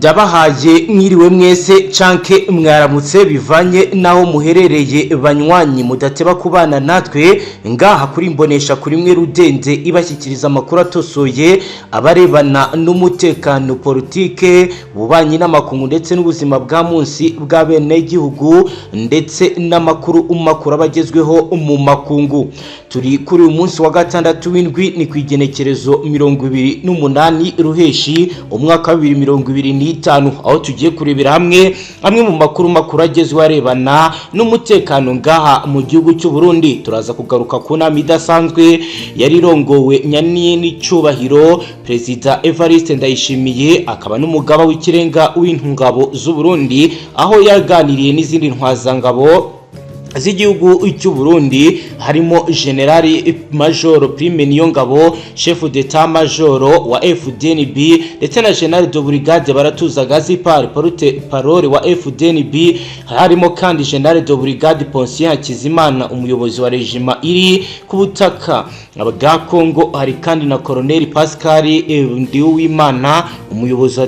Ndabahaye mwiriwe mwese canke mwaramutse, bivanye naho muherereye. Banywanyi mudateba kubana natwe ngaha kuri Mbonesha kuri mwe rudende ibashyikiriza amakuru atosoye abarebana n'umutekano, politike, ububanyi n'amakungu ndetse n'ubuzima bwa munsi bwa bene gihugu, ndetse n'amakuru makuru abagezweho mu makungu. Turi kuri uyu munsi wa gatandatu w'indwi, ni ku igenekerezo 28 Ruheshi, umwaka wa 2025, aho tugiye kurebera hamwe amwe mu makuru makuru agezweho arebana n'umutekano ngaha mu gihugu cy'u Burundi. Turaza kugaruka ku nama idasanzwe yari irongowe nyanini cyubahiro Perezida Evariste Ndayishimiye, akaba n'umugaba w'ikirenga w'intungabo z'u Burundi, aho yaganiriye n'izindi ntwazangabo z'igihugu cy'u Burundi, harimo General Major Prime Niyongabo, chef d'état major wa FDNB, ndetse na General de Brigade Baratuza Gaspard, porte parole wa FDNB. Harimo kandi General de Brigade Poncien Hakizimana, umuyobozi wa régiment iri ku butaka bwa Congo. Hari kandi na Colonel Pascal Ndiuwimana, umuyobozi wa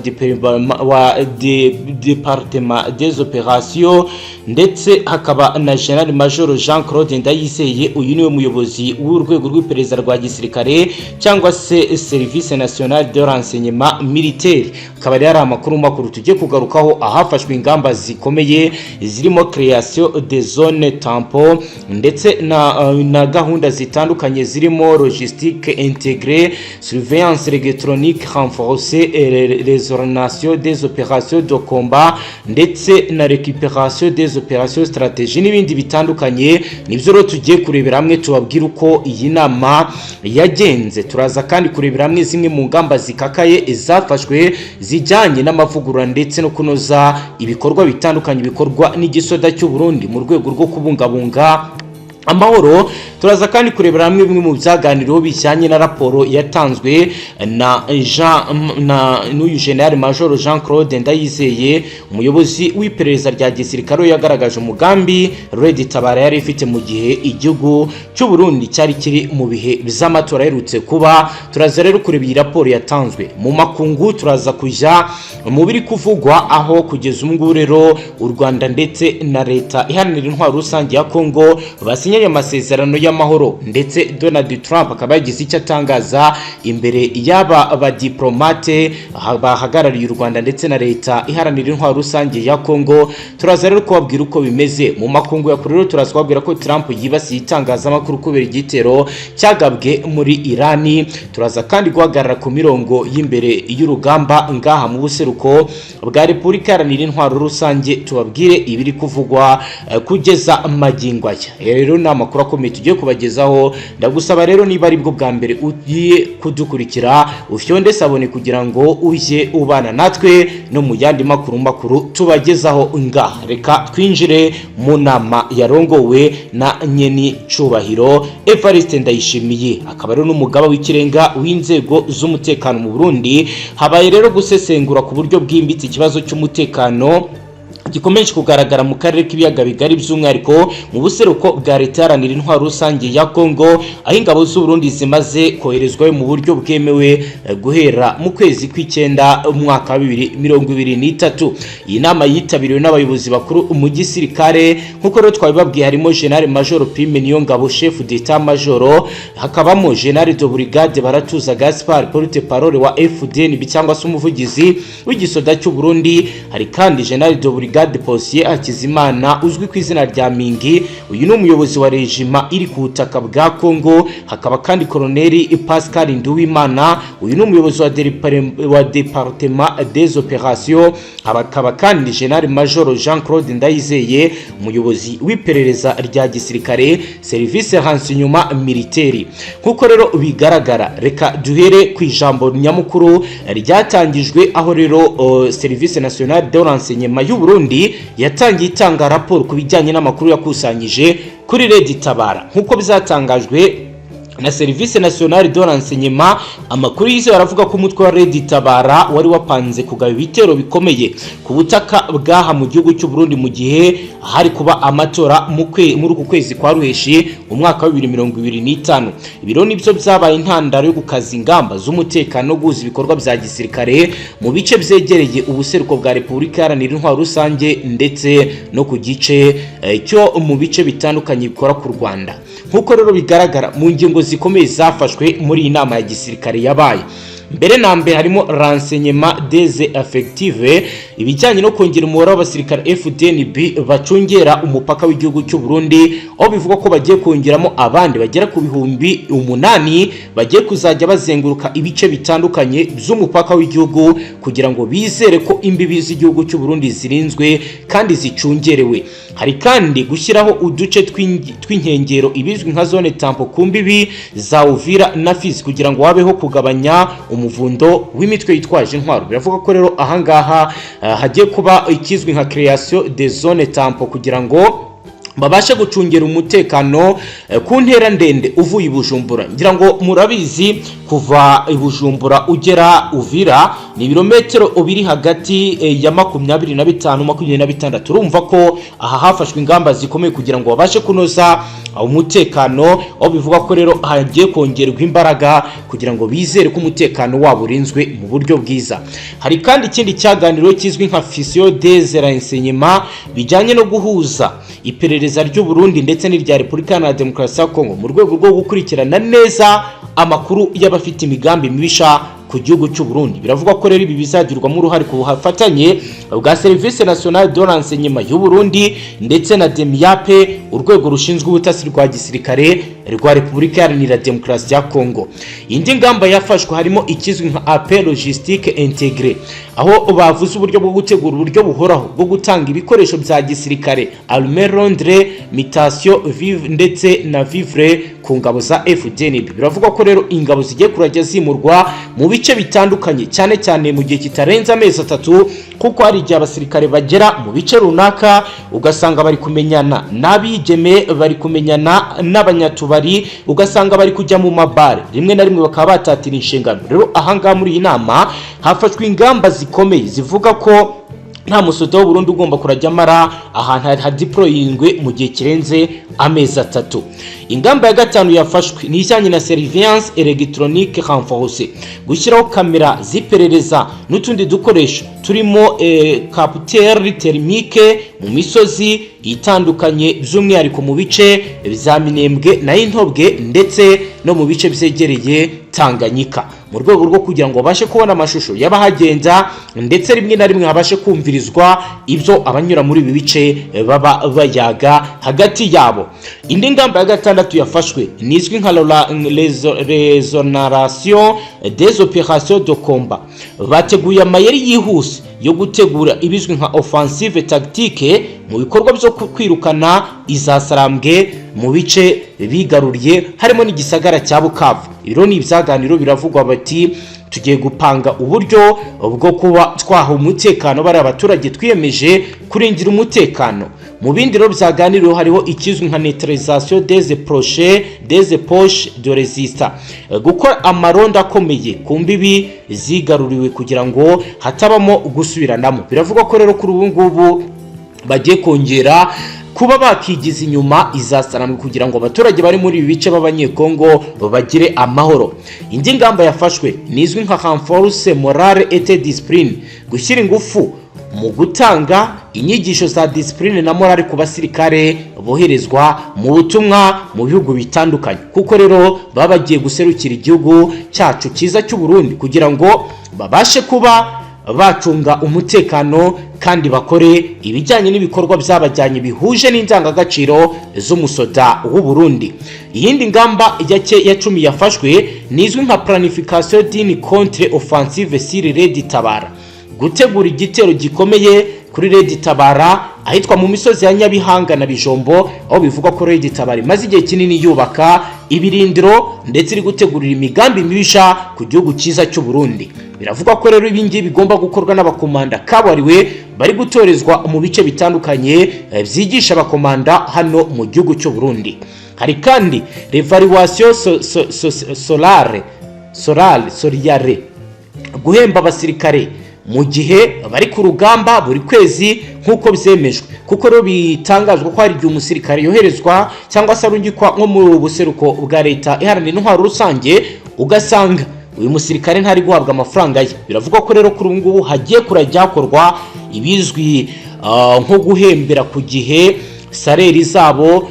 département des opérations, ndetse hakaba na General Major Jean Claude Ndayizeye. Uyu niwe muyobozi w'urwego rw'iperereza rwa gisirikare cyangwa se Service National de Renseignement Militaire. Akaba rero ari amakuru makuru tugiye kugarukaho, ahafashwe ingamba zikomeye zirimo création de zone tampon ndetse na gahunda zitandukanye zirimo logistique intégrée, surveillance électronique renforcée et coordination des opérations de combat, ndetse na récupération des opérations stratégie n'ibindi bitandukanye. Nibyo rero tugiye kurebera hamwe, tubabwira uko iyi nama yagenze. Turaza kandi kurebera hamwe zimwe mu ngamba zikakaye zafashwe zijyanye n'amavugurura ndetse no kunoza ibikorwa bitandukanye bikorwa n'igisoda cy'u Burundi mu rwego rwo kubungabunga amahoro. Turaza kandi kurebera hamwe bimwe mu byaganiriweho bijyanye na raporo yatanzwe na Jean na n'uyu General Major Jean Claude Ndayizeye, umuyobozi w'iperereza rya gisirikare, yagaragaje umugambi Red Tabara yari ifite mu gihe igihugu cy'u Burundi cyari kiri mu bihe by'amatora aherutse kuba. Turaza rero kureba iyi raporo yatanzwe. Mu makungu turaza kujya mu biri kuvugwa, aho kugeza ubu ngubu rero u Rwanda ndetse na Leta Iharanira Intwaro Rusange ya Kongo basinyanye amasezerano y'amahoro, ndetse Donald Trump akaba yagize icyo atangaza imbere y'aba badiplomate bahagarariye u Rwanda ndetse na Leta Iharanira Intwaro Rusange ya Kongo. Turaza rero kubabwira uko bimeze mu makungu ya kure. Rero turaza kubabwira ko Trump yibasiye itangazamakuru kubera igitero cyagabwe muri Irani. Turaza kandi guhagarara ku mirongo y'imbere y'urugamba ngaha mu buseruko bwa Repubulika Iharanira Intwaro Rusange, tubabwire ibiri kuvugwa kugeza magingo aya. Rero ni amakuru akomeye tugiye kubagezaho. Ndagusaba rero, niba ari bwo bwa mbere ugiye kudukurikira, ufyonde s'abonner kugira ngo ujye ubana natwe no mu yandi makuru makuru tubagezaho ngaha. Reka twinjire mu nama yarongowe na nyeni cubahiro Evariste Ndayishimiye, akaba ari n'umugaba w'ikirenga w'inzego z'umutekano mu Burundi. Habaye rero gusesengura ku buryo bwimbitse ikibazo cy'umutekano gikomeje kugaragara mu karere k'Ibiyaga Bigari, by'umwihariko mu buseruko bwa Leta Iharanira Intwaro Rusange ya Kongo, aho ingabo z'u Burundi zimaze koherezwayo mu buryo bwemewe guhera mu kwezi kw'icyenda, umwaka wa 2023. Iyi nama yitabiriwe n'abayobozi bakuru mu gisirikare, nk'uko rero twabibabwiye, harimo General Major Prime Niyongabo, chef d'état major, hakabamo General de Brigade Baratuza Gaspard, porte parole wa FDNB cyangwa se umuvugizi w'igisoda cy'u Burundi. Hari kandi General de Brigade Poncien Hakizimana, uzwi ku izina rya Mingi. Uyu ni umuyobozi wa régiment iri ku butaka bwa Congo. Hakaba kandi Colonel Pascal Nduwimana, uyu ni umuyobozi wa département des opérations. Hakaba kandi General Major Jean Claude Ndayizeye, umuyobozi w'iperereza rya gisirikare, service renseignement militaire. Nkuko rero bigaragara, reka duhere ku ijambo nyamukuru ryatangijwe, aho rero Service National de Renseignement y'u Burundi yatangiye itanga raporo ku bijyanye n'amakuru yakusanyije kuri Red Tabara, nk'uko bizatangajwe Na Service Nationale de Renseignement, amakuru yizewe aravuga ko umutwe wa Red Tabara wari wapanze kugaba ibitero bikomeye ku butaka bwaha mu gihugu cy'u Burundi mu gihe hari kuba amatora muri uku kwezi kwa Ruheshi umwaka wa 2025. Ibiro nibyo byabaye intandaro yo gukaza ingamba z'umutekano no guhuza ibikorwa bya gisirikare mu bice byegereye ubuseruko bwa Repubulika Iharanira Intwaro Rusange, ndetse no ku gice cyo mu bice bitandukanye bikora ku Rwanda. Nk'uko rero bigaragara mu ngingo zikomeye zafashwe muri iyi nama ya gisirikare yabaye, mbere na mbere harimo renforcement des effectifs, ibijyanye no kongera umubare w'abasirikare FDNB bacungera umupaka w'igihugu cy'u Burundi, aho bivugwa ko bagiye kongeramo abandi bagera ku 8000 bagiye kuzajya bazenguruka ibice bitandukanye by'umupaka w'igihugu, kugira ngo bizere ko imbibi z'igihugu cy'u Burundi zirinzwe kandi zicungerewe. Hari kandi gushyiraho uduce tw'inkengero, ibizwi nka zone tampon, ku mbibi za Uvira na Fizi, kugira ngo habeho kugabanya umuvundo w'imitwe yitwaje intwaro. Biravuga ko rero ahangaha hagiye kuba ikizwi nka création de zone tampon, kugira ngo babashe gucungira umutekano ku ntera ndende uvuye i Bujumbura. Ngira ngo murabizi, kuva i Bujumbura ugera Uvira ni ibirometero biri hagati ya 25, 26. Urumva ko aha hafashwe ingamba zikomeye kugira ngo babashe kunoza umutekano, aho bivuga ko rero hagiye kongerwa imbaraga kugira ngo bizere ko umutekano wabo urinzwe mu buryo bwiza. Hari kandi ikindi cyaganiriweho kizwi nka fusion des renseignements, bijyanye no guhuza iperereza ry'u Burundi ndetse n'irya Repubulika Iharanira Demokarasi ya Kongo, mu rwego rwo gukurikirana neza amakuru y'abafite imigambi mibisha ku gihugu cy'u Burundi. Biravugwa ko rero ibi bizagirwamo uruhare ku bufatanye bwa Service Nationale de Renseignement y'u Burundi ndetse na DEMIAP, urwego rushinzwe ubutasi rwa gisirikare rwa Repubulika Iharanira Demokarasi ya Kongo. Indi ngamba yafashwe harimo ikizwi nka appui logistique intégré, aho bavuze uburyo bwo gutegura uburyo buhoraho bwo gutanga ibikoresho bya gisirikare, armes lourdes, munitions vive ndetse na vivres, ku ngabo za FDNB. Biravugwa ko rero ingabo zigiye kurajya zimurwa mu bice bitandukanye, cyane cyane mu gihe kitarenze amezi 3, kuko hari igihe abasirikare bagera mu bice runaka ugasanga bari kumenyana n'abigeme, bari kumenyana n'abanyatubari, ugasanga bari kujya mu mabare, rimwe na rimwe bakaba batatira inshingano. Rero ahangaha muri iyi nama hafashwe ingamba zikomeye zivuga ko nta musoda w'u Burundi ugomba kurajya amara ahantu hadeployingwe mu gihe kirenze amezi 3. Ingamba ya gatanu yafashwe ni ijyanye na surveillance électronique renforcée, gushyiraho kamera z'iperereza n'utundi dukoresho turimo capteur thermique mu misozi itandukanye, by'umwihariko mu bice bya Minembwe na Intobwe, ndetse no mu bice byegereye Tanganyika, mu rwego rwo kugira ngo babashe kubona amashusho y'abahagenda, ndetse rimwe na rimwe habashe kumvirizwa ibyo abanyura muri ibi bice baba bayaga hagati yabo. Indi ngamba ya gatandatu yafashwe ni izwi nka résonation des opérations de combat. Bateguye amayeri yihuse yo gutegura ibizwi nka offensive tactique mu bikorwa byo kwirukana izasarambwe mu bice bigaruriye, harimo n'igisagara cya Bukavu. Ibiro ni ibyaganiro, biravugwa bati: "Tugiye gupanga uburyo bwo kuba twaha umutekano bari abaturage twiyemeje kurindira umutekano." Mu bindi rero byaganiriweho hariho ikizwi nka neutralisation des poches de résistance, gukora amaronda akomeye ku mbibi zigaruriwe kugira ngo hatabamo gusubiranamo. Biravugwa ko rero kuri ubu ngubu bagiye kongera kuba bakigiza inyuma izasaramwe, kugira ngo abaturage bari muri ibi bice b'Abanyekongo bagire amahoro. Indi ngamba yafashwe ni izwi nka renforce morale et discipline, gushyira ingufu mu gutanga inyigisho za discipline na morale ku basirikare boherezwa mu butumwa mu bihugu bitandukanye, kuko rero baba bagiye guserukira igihugu cyacu cyiza cy'u Burundi, kugira ngo babashe kuba bacunga umutekano kandi bakore ibijyanye n'ibikorwa byabajyanye bihuje n'indangagaciro z'umusoda w'u Burundi. Iyindi ngamba ya 10 yafashwe ni izwi nka planification d'une contre offensive sur Red Tabara, gutegura igitero gikomeye kuri Red Tabara ahitwa mu misozi ya Nyabihanga na Bijombo, aho bivugwa ko Red Tabara imaze igihe kinini yubaka ibirindiro ndetse iri gutegurira imigambi mibisha ku gihugu cyiza cy'u Burundi. Biravugwa ko rero ibi ngibi bigomba gukorwa n'abakomanda kabuhariwe bari gutorezwa mu bice bitandukanye byigisha abakomanda hano mu gihugu cy'u Burundi. Hari kandi ikizwi nka renforcement Hari kandi réévaluation solare solare solariale, guhemba abasirikare mu gihe bari ku rugamba buri kwezi nk'uko byemejwe, kuko rero bitangazwa ko hari igihe umusirikare yoherezwa cyangwa se arungikwa nko mu buseruko bwa Leta Iharanira Intwaro Rusange, ugasanga uyu musirikare ntari guhabwa amafaranga ye. Biravugwa ko rero kuri ubu ngubu hagiye kurajya hakorwa ibizwi nko guhembera ku gihe, salaire zabo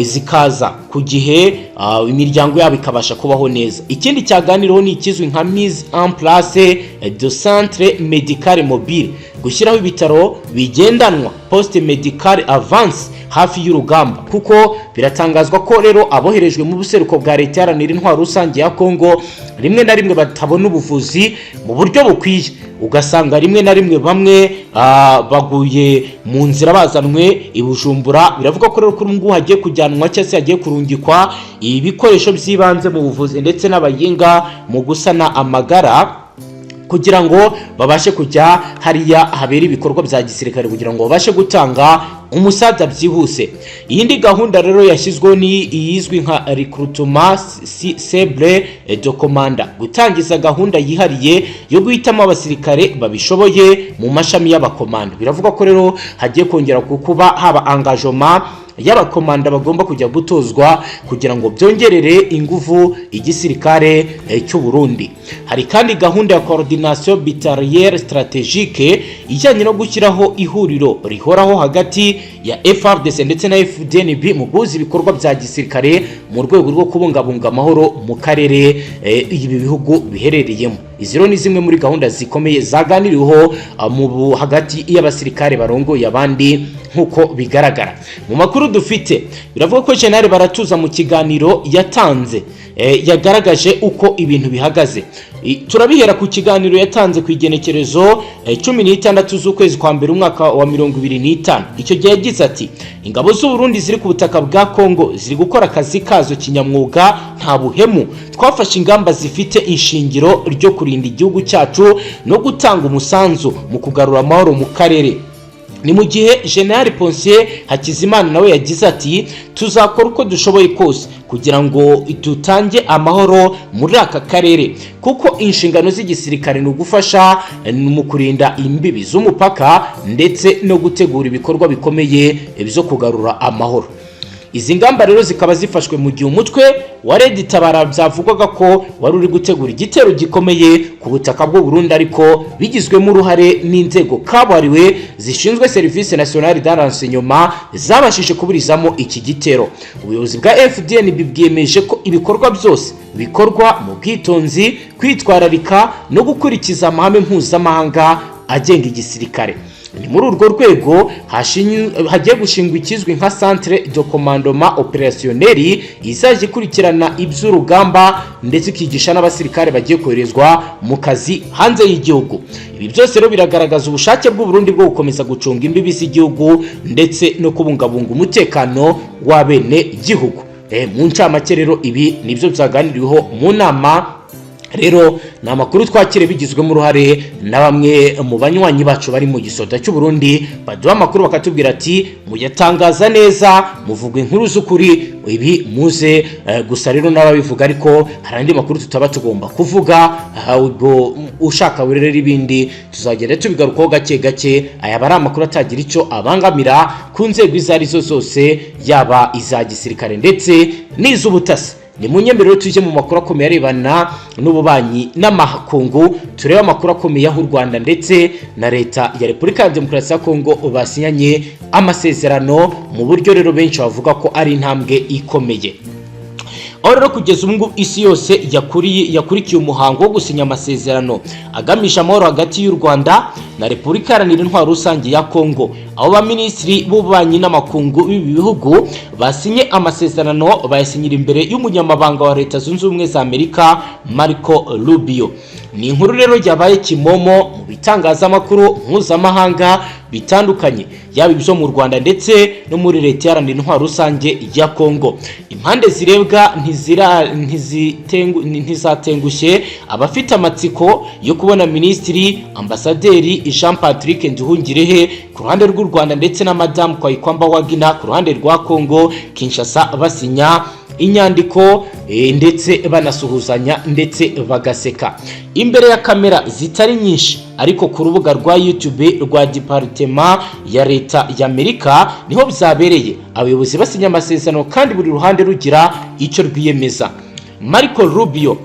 zikaza ku gihe, imiryango yabo ikabasha kubaho neza. Ikindi cyaganiriweho ni ikizwi nka mise en place de centre médical mobile, gushyiraho ibitaro bigendanwa, poste médical avancé, hafi y'urugamba, kuko biratangazwa ko rero aboherejwe mu buseruko bwa Leta Iharanira Intwaro Rusange ya Kongo rimwe na rimwe batabona ubuvuzi mu buryo bukwiye, ugasanga rimwe na rimwe bamwe baguye mu nzira bazanwe i Bujumbura. Biravuga ko rero kuri ubu ngubu hagiye kujyanwa cyangwa se hagiye kurungikwa ibikoresho by'ibanze mu buvuzi ndetse n'abayinga mu gusana amagara, kugira ngo babashe kujya hariya habera ibikorwa bya gisirikare, kugira ngo babashe gutanga umusada byihuse. Iyindi gahunda rero yashyizweho ni iyizwi nka recrutement ciblé de commandant, gutangiza gahunda yihariye yo guhitamo abasirikare babishoboye mu mashami y'abakomando. Biravuga ko rero hagiye kongera kuba haba engagement y'abakomanda bagomba kujya gutozwa kugira ngo byongerere ingufu igisirikare cy'u Burundi. Hari kandi gahunda ya coordination bilatérale stratégique ijyanye no gushyiraho ihuriro rihoraho hagati ya FARDC ndetse na FDNB mu guhuza ibikorwa bya gisirikare mu rwego rwo kubungabunga amahoro mu karere ibi bihugu biherereyemo. Izi rero ni zimwe muri gahunda zikomeye zaganiriweho mu hagati y'abasirikare barongoye abandi. Nk'uko bigaragara mu makuru dufite, biravuga ko General Baratuza mu kiganiro yatanze yagaragaje uko ibintu bihagaze. Turabihera ku kiganiro yatanze ku igenekerezo 16 z'ukwezi kwa mbere umwaka wa 2025. Icyo gihe yagize ati: "Ingabo z'u Burundi ziri ku butaka bwa Kongo ziri gukora akazi kazo kinyamwuga, nta buhemu. Twafashe ingamba zifite ishingiro ryo kurinda igihugu cyacu no gutanga umusanzu mu kugarura amahoro mu karere." Ni mu gihe General Ponsier Hakizimana nawe yagize ati: "Tuzakora uko dushoboye kose kugira ngo dutange amahoro muri aka karere, kuko inshingano z'igisirikare ni ugufasha mu kurinda imbibi z'umupaka ndetse no gutegura ibikorwa bikomeye byo kugarura amahoro." Izi ngamba rero zikaba zifashwe mu gihe umutwe wa Red Tabara byavugwaga ko wari uri gutegura igitero gikomeye ku butaka bw'u Burundi, ariko bigizwemo uruhare n'inzego kabuhariwe zishinzwe Service National de Renseignement zabashije kuburizamo iki gitero. Ubuyobozi bwa FDNB bwiyemeje ko ibikorwa byose bikorwa mu bwitonzi, kwitwararika no gukurikiza amahame mpuzamahanga agenga igisirikare. Ni muri urwo rwego hagiye gushingwa ikizwi nka centre de commandement opérationnel izajya ikurikirana iby'urugamba ndetse ikigisha n'abasirikare bagiye koherezwa mu kazi hanze y'igihugu. Ibi byose rero biragaragaza ubushake bw'u Burundi bwo gukomeza gucunga imbibi z'igihugu ndetse no kubungabunga umutekano w'abene gihugu. Mu ncamake rero, ibi nibyo byaganiriweho mu nama. Rero ni amakuru twakire bigizwemo uruhare na bamwe mu banywanyi bacu bari mu gisoda cy'u Burundi, baduha amakuru bakatubwira ati: "Muyatangaza neza, muvuga inkuru z'ukuri." Ibi muze gusa rero n'ababivuga, ariko hari andi makuru tutaba tugomba kuvuga. Ubwo ushaka rero ibindi tuzagenda tubigarukaho gake gake. Aya aba ari amakuru atagira icyo abangamira ku nzego izo ari zo zose, yaba iza gisirikare ndetse n'iz'ubutasi. Ni mu nyemerero tujye mu makuru akomeye arebana n'ububanyi n'amakungu, turebe amakuru akomeye aho u Rwanda ndetse na Leta ya Repubulika ya Demokarasi ya Kongo basinyanye amasezerano mu buryo rero benshi bavuga ko ari intambwe ikomeye. Aho rero kugeza ubu ngubu isi yose yakurikiye umuhango wo gusinya amasezerano agamije amahoro hagati y'u Rwanda na Repubulika Iharanira Intwaro Rusange ya Kongo, aho ba minisitiri b'ububanyi n'amakungu b'ibi bihugu basinye amasezerano, bayasinyira imbere y'umunyamabanga wa Leta Zunze Ubumwe za Amerika, Marco Rubio. Ni inkuru rero yabaye kimomo mu bitangazamakuru mpuzamahanga bitandukanye, yaba ibyo mu Rwanda ndetse no muri Leta Iharanira Intwaro Rusange ya Kongo. Impande zirebwa ntizatengushye abafite amatsiko yo kubona minisitiri ambasaderi Jean Patrick Nduhungirehe. ku ruhande rw'u Rwanda ndetse na Madamu Kayikwamba Wagner ku ruhande rwa Congo Kinshasa, basinya inyandiko ndetse banasuhuzanya ndetse bagaseka imbere ya kamera zitari nyinshi. Ariko ku rubuga rwa YouTube rwa Département ya Leta y'Amerika niho byabereye, abayobozi basinya amasezerano kandi buri ruhande rugira icyo rwiyemeza. Marco Rubio,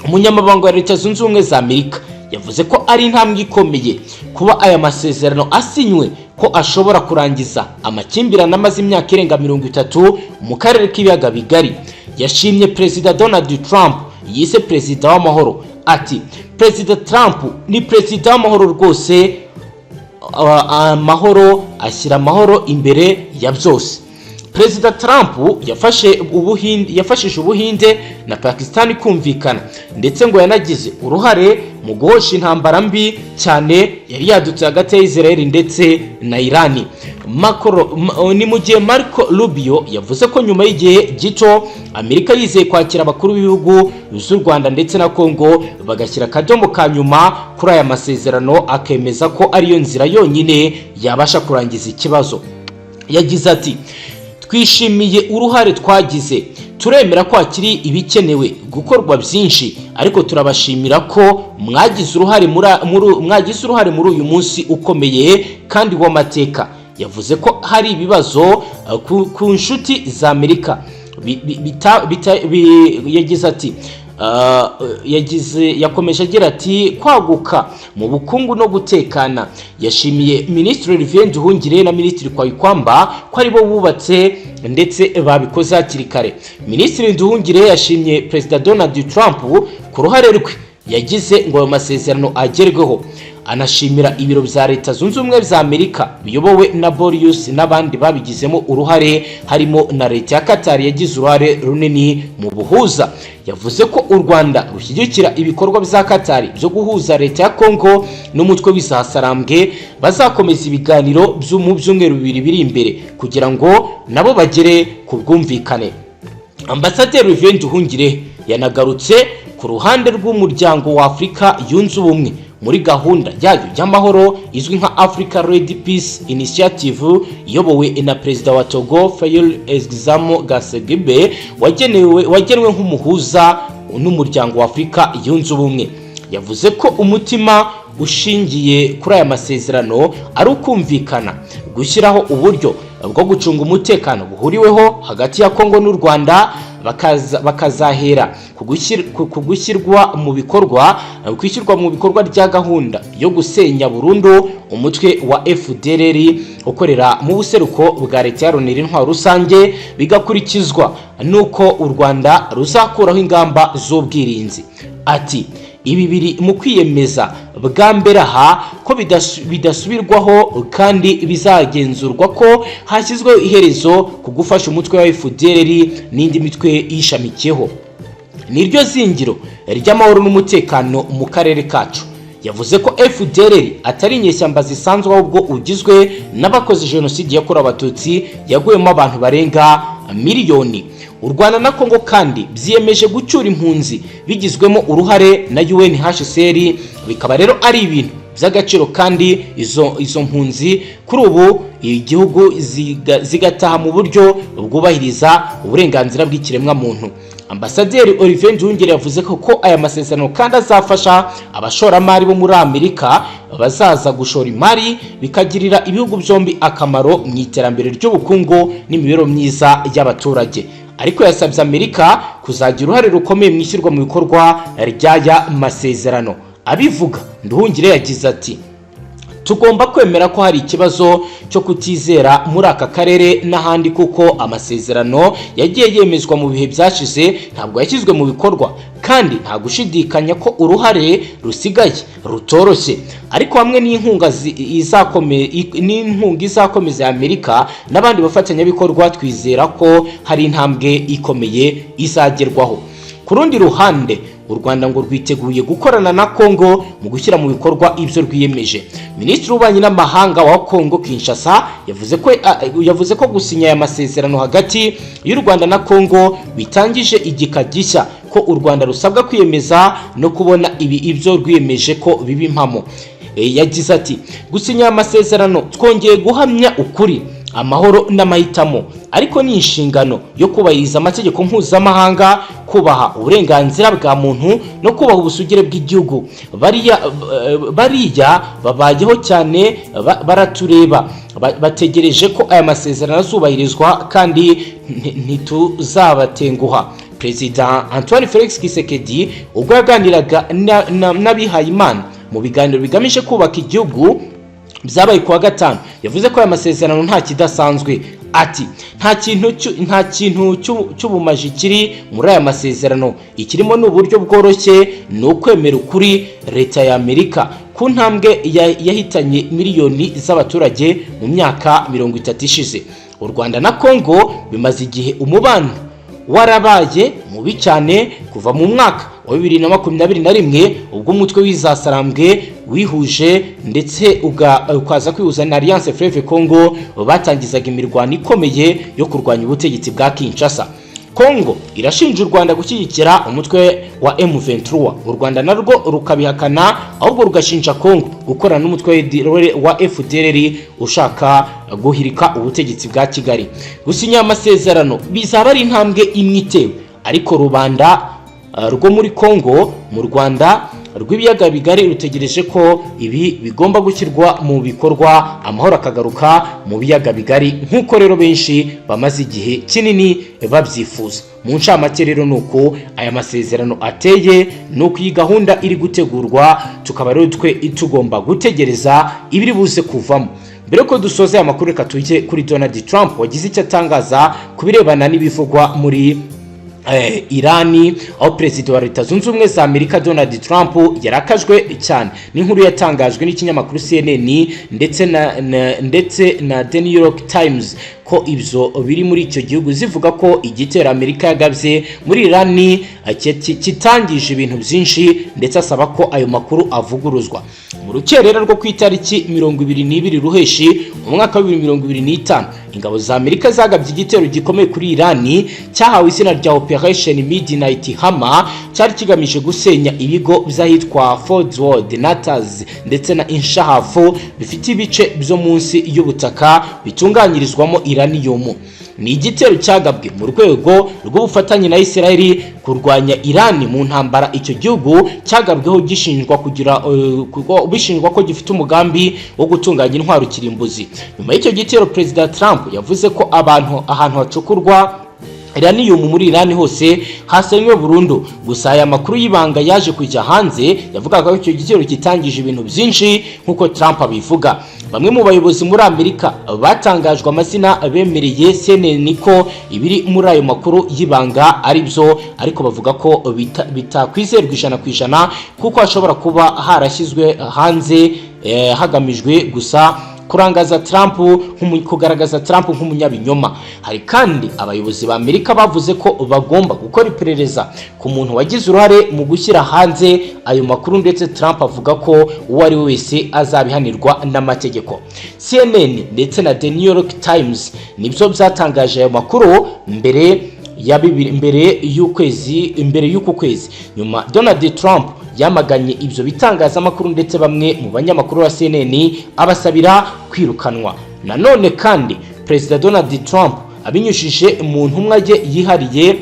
umunyamabanga wa Leta Zunze Ubumwe za Amerika, yavuze ko ari intambwe ikomeye kuba aya masezerano asinywe, ko ashobora kurangiza amakimbirane amaze imyaka irenga 30 mu karere k'Ibiyaga Bigari. Yashimye Perezida Donald Trump yise perezida w'amahoro. Ati: "Perezida Trump ni perezida w'amahoro rwose, amahoro, ashyira amahoro imbere ya byose." Perezida Trump yafashe Ubuhinde, yafashije Ubuhinde na Pakistan kumvikana, ndetse ngo yanagize uruhare mu guhosha intambara mbi cyane yari yadutse hagati ya Israel ndetse na Iran. Ni mu gihe Marco Rubio yavuze ko nyuma y'igihe gito Amerika yizeye kwakira abakuru b'ibihugu z'u Rwanda ndetse na Congo, bagashyira akadomo ka nyuma kuri aya masezerano, akemeza ko ariyo nzira yonyine yabasha kurangiza ikibazo. Yagize ati: "Twishimiye uruhare twagize. Turemera ko hakiri ibikenewe gukorwa byinshi, ariko turabashimira ko mwagize uruhare muri uyu munsi ukomeye kandi w'amateka." Yavuze ko hari ibibazo ku nshuti za Amerika. Yagize ati yakomeje agira ati: "Kwaguka mu bukungu no gutekana." Yashimiye Minisitiri Olivier Nduhungirehe na Minisitiri Kayikwamba ko aribo bubatse ndetse babikoze hakiri kare. Minisitiri Nduhungirehe yashimye Perezida Donald Trump ku ruhare rwe yagize ngo ayo masezerano agerweho, anashimira ibiro bya Leta Zunze Ubumwe za Amerika biyobowe na Boris n'abandi babigizemo uruhare, harimo na leta ya Qatar yagize uruhare runini mu buhuza. Yavuze ko u Rwanda rushyigikira ibikorwa bya Qatar byo guhuza leta ya Congo n'umutwe w'Izasarambwe, bazakomeza ibiganiro mu byumweru 2 biri imbere kugira ngo nabo bagere ku bwumvikane. Ambasaderi Olivier Nduhungirehe yanagarutse ku ruhande rw'Umuryango wa Afurika Yunze Ubumwe muri gahunda yayo y'amahoro izwi nka Africa Led Peace Initiative, iyobowe na Perezida wa Togo Faure Essozimna Gnassingbé, wagenwe nk'umuhuza n'Umuryango wa Afurika Yunze Ubumwe. Yavuze ko umutima ushingiye kuri aya masezerano ari ukumvikana, gushyiraho uburyo bwo gucunga umutekano buhuriweho hagati ya Kongo n'u Rwanda, bakazahera ku gushyirwa mu bikorwa kwishyirwa mu bikorwa rya gahunda yo gusenya burundu umutwe wa FDLR ukorera mu buseruko bwa Leta Iharanira Intwaro Rusange, bigakurikizwa n'uko u Rwanda ruzakuraho ingamba z'ubwirinzi. Ati: "Ibi biri mu kwiyemeza bwa mbere aha ko bidasubirwaho kandi bizagenzurwa ko hashyizweho iherezo ku gufasha umutwe wa FDLR n'indi mitwe yishamikiyeho. Niryo zingiro ry'amahoro n'umutekano mu karere kacu." Yavuze ko FDLR atari inyeshyamba zisanzwe, ahubwo ugizwe n'abakoze jenoside yakorewe Abatutsi yaguyemo abantu barenga miliyoni. U Rwanda na Congo kandi byiyemeje gucyura impunzi bigizwemo uruhare na UNHCR, bikaba rero ari ibintu by'agaciro, kandi izo mpunzi kuri ubu igihugu zigataha mu buryo bwubahiriza uburenganzira bw'ikiremwamuntu. Ambasaderi Olivier Nduhungirehe yavuze ko aya masezerano kandi azafasha abashoramari bo muri Amerika bazaza gushora imari, bikagirira ibihugu byombi akamaro mu iterambere ry'ubukungu n'imibereho myiza y'abaturage. Ariko yasabye Amerika kuzagira uruhare rukomeye mu ishyirwa mu bikorwa ry'aya masezerano. Abivuga, Nduhungirehe yagize ati: "Tugomba kwemera ko hari ikibazo cyo kutizera muri aka karere n'ahandi, kuko amasezerano yagiye yemezwa mu bihe byashize ntabwo yashyizwe mu bikorwa, kandi nta gushidikanya ko uruhare rusigaye rutoroshye. Ariko hamwe n'inkunga izakomeza ya Amerika n'abandi bafatanyabikorwa, twizera ko hari intambwe ikomeye izagerwaho." Ku rundi ruhande, u Rwanda ngo rwiteguye gukorana na Congo mu gushyira mu bikorwa ibyo rwiyemeje. Minisitiri w'Ububanyi n'Amahanga wa Congo Kinshasa yavuze ko gusinya aya masezerano hagati y'u Rwanda na Congo bitangije igika gishya, ko u Rwanda rusabwa kwiyemeza no kubona ibi ibyo rwiyemeje ko biba impamo. Yagize ati: "Gusinya amasezerano twongeye guhamya ukuri, amahoro n'amahitamo, ariko ni inshingano yo kubahiriza amategeko mpuzamahanga, kubaha uburenganzira bwa muntu no kubaha ubusugire bw'igihugu. Bariya babayeho cyane baratureba, bategereje ko aya masezerano azubahirizwa kandi ntituzabatenguha." Perezida Antoine Felix Tshisekedi, ubwo yaganiraga n'abihayimana mu biganiro bigamije kubaka igihugu byabaye kuwa gatanu, yavuze ko aya masezerano nta kidasanzwe. Ati: Nta kintu cy'ubumaji kiri muri aya masezerano. Ikirimo ni uburyo bworoshye, ni ukwemera ukuri leta ya Amerika ku ntambwe yahitanye miliyoni z'abaturage mu myaka 30 ishize." U Rwanda na Congo bimaze igihe umubano warabaye mubi cyane kuva mu mwaka wa 2021, ubwo umutwe w'izasarambwe wihuje ndetse ukaza kwihuza na Alliance Fleuve Congo batangizaga imirwano ikomeye yo kurwanya ubutegetsi bwa Kinshasa. Congo irashinja u Rwanda gushyigikira umutwe wa M23, u Rwanda narwo rukabihakana, ahubwo rugashinja Congo gukorana n'umutwe wa FDLR ushaka guhirika ubutegetsi bwa Kigali. Gusinya amasezerano bizaba ari intambwe imwe itewe, ariko rubanda rwo muri Congo, mu Rwanda rw'ibiyaga bigari rutegereje ko ibi bigomba gushyirwa mu bikorwa, amahoro akagaruka mu biyaga bigari, nk'uko rero benshi bamaze igihe kinini babyifuza. Mu ncamake rero, ni uko aya masezerano ateye, ni uko iyi gahunda iri gutegurwa, tukaba rero twe tugomba gutegereza ibiri buze kuvamo. Mbere ko dusoza aya makuru, reka tujye kuri Donald Trump wagize icyo atangaza ku birebana n'ibivugwa muri Irani, aho perezida wa Leta Zunze Ubumwe za Amerika Donald Trump yarakajwe cyane n'inkuru yatangajwe n'ikinyamakuru CNN ndetse na The New York Times ko ibyo biri muri icyo gihugu, zivuga ko igitero Amerika yagabye muri Irani kitangije ibintu byinshi, ndetse asaba ko ayo makuru avuguruzwa. Mu rukerera rwo ku itariki 22 Ruheshi mu mwaka wa 2025, ingabo za Amerika zagabye igitero gikomeye kuri Irani cyahawe izina rya Operation Midnight Hammer, cyari kigamije gusenya ibigo by'ahitwa Fordow, Natanz ndetse na Isfahan bifite ibice byo munsi y'ubutaka bitunganyirizwamo uranium. Ni igitero cyagabwe mu rwego rw'ubufatanye na Israel kurwanya Iran mu ntambara icyo gihugu cyagabweho gishinjwa kugira bishinjwa ko gifite umugambi wo gutunganya intwaro kirimbuzi. Nyuma y'icyo gitero, Perezida Trump yavuze ko abantu ahantu hacukurwa uranium muri Iran hose hasenywe burundu. Gusa aya makuru y'ibanga yaje kujya hanze yavugaga ko icyo gitero kitangije ibintu byinshi nk'uko Trump abivuga. Bamwe mu bayobozi muri Amerika batangajwe amazina bemereye CNN ko ibiri muri ayo makuru y'ibanga ari byo, ariko bavuga ko bitakwizerwa 100% kuko hashobora kuba harashyizwe hanze hagamijwe gusa kurangaza Trump, kugaragaza Trump nk'umunyabinyoma. Hari kandi abayobozi ba Amerika bavuze ko bagomba gukora iperereza ku muntu wagize uruhare mu gushyira hanze ayo makuru, ndetse Trump avuga ko uwo ari we wese azabihanirwa n'amategeko. CNN ndetse na The New York Times nibyo byatangaje ayo makuru mbere ya bibiri, mbere y'ukwezi, mbere y'uku kwezi. Nyuma Donald Trump yamaganye ibyo bitangazamakuru ndetse bamwe mu banyamakuru ba CNN abasabira kwirukanwa. Nanone kandi Perezida Donald Trump, abinyujije mu ntumwa ye yihariye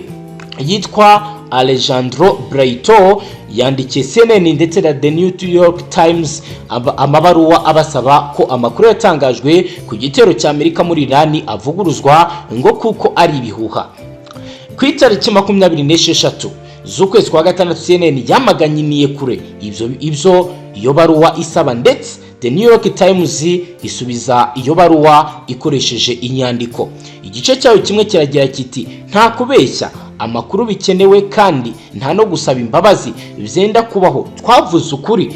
yitwa Alejandro Braito, yandikiye CNN ndetse na The New York Times amabaruwa abasaba ko amakuru yatangajwe ku gitero cya Amerika muri Irani avuguruzwa, ngo kuko ari ibihuha. Ku itariki 26 z'ukwezi kwa gatandatu, CNN yamaganye kure ibyo iyo baruwa isaba, ndetse The New York Times isubiza iyo baruwa ikoresheje inyandiko. Igice cyayo kimwe kiragira kiti: "Nta kubeshya amakuru bikenewe kandi nta no gusaba imbabazi byenda kubaho. Twavuze ukuri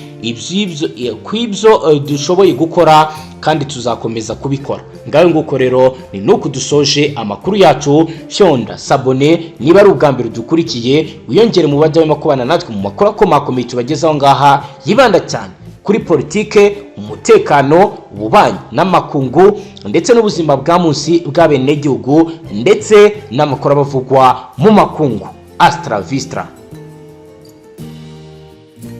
ku ibyo dushoboye gukora kandi tuzakomeza kubikora." Ngayo nguko rero, ni nuku dusoje amakuru yacu. Fyonda s'abonner niba ari ubwa mbere dukurikiye, wiyongere mu badahwema kubana natwe mu makuru akomakomeye tubagezaho ngaha, yibanda cyane kuri politike, umutekano, ububanyi n'amakungu ndetse n'ubuzima bwa munsi bw'abenegihugu, ndetse n'amakuru abavugwa mu makungu. Hasta la vista.